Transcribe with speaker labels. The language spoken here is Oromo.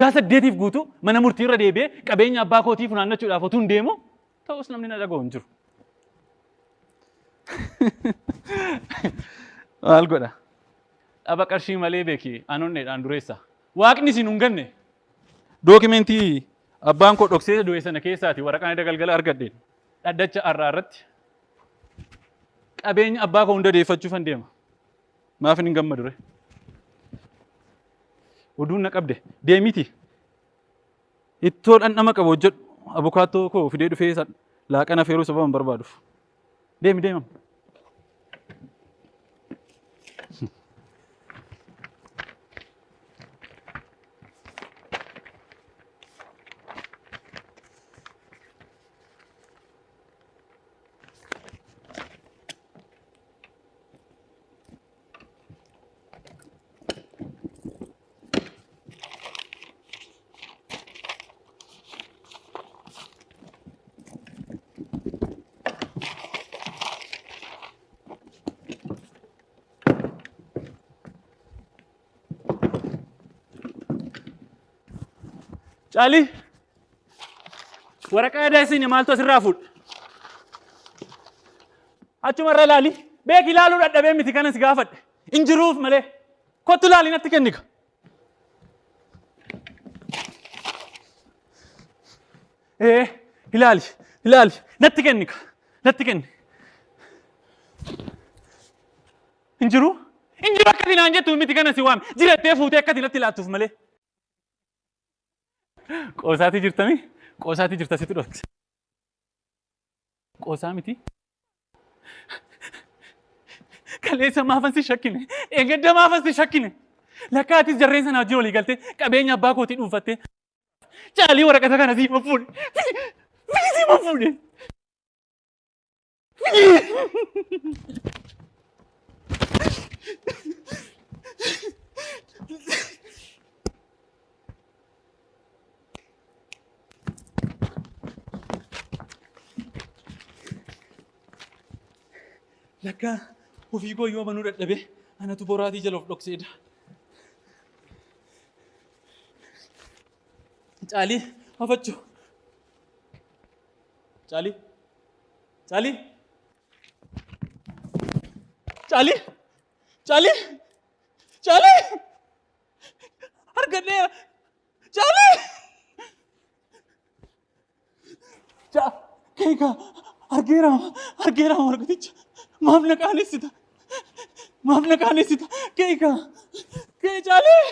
Speaker 1: Waggaa saddeetiif guutuu mana murtii irra deebi'ee qabeenya abbaa kootii funaannachuudhaaf otuun deemu ta'us namni na dhaga'u hin jiru. Maal godha? Dhaba qarshii malee beeki an onneedhaan dureessa. Waaqni isin hin ganne. Dookimentii abbaan koo dhoksee du'e sana keessaati waraqaan edda galgala argadheen dhaddacha har'aa irratti qabeenya abbaa koo hunda deeffachuufan deema. Maafin hin gammadu ree? Oduun na qabde. Deemiti. Ittoo dhandhama qabu hojjedhu. Abukaattoo koo fidee dhufee laaqana feeruu sababa hin barbaaduuf. Deemi deemam. Caalii waraqaa edaa isin maaltu asirraa fuudha? Achuma irra ilaali. Beeki ilaaluu dadhabee miti kanan si gaafadhe. Hin jiruuf malee. Kottu ilaali natti kennika. Ee ilaali ilaali natti kennika natti kenni. Hin jiru. Hin jiru akkati naan jettu miti kanan si waame. Jirattee fuutee akkati natti laattuuf malee. Qoosaatii jirtami? Qoosaatii jirta sitti dhokse. Qoosaa miti. Kaleessa maafan si shakkine. Eeggadda maafan si shakkine. Lakkaa atis jarreen sana wajjin walii galtee qabeenya abbaa kootii dhuunfattee caalii waraqata kana siima fuudhe. Siima fuudhe. Lakkaa ofii koo yoo amanuu dadhabee anatu boraatii jala of dhokseedha. Caalii hafachuu. Caalii. Caalii. Caalii. Caalii. Caalii. Argadheera. Caalii. Keeka argeera argeera warqaticha. Maaf na qaanessita? Maaf na qaanessita? Keeka. Kee Caalii.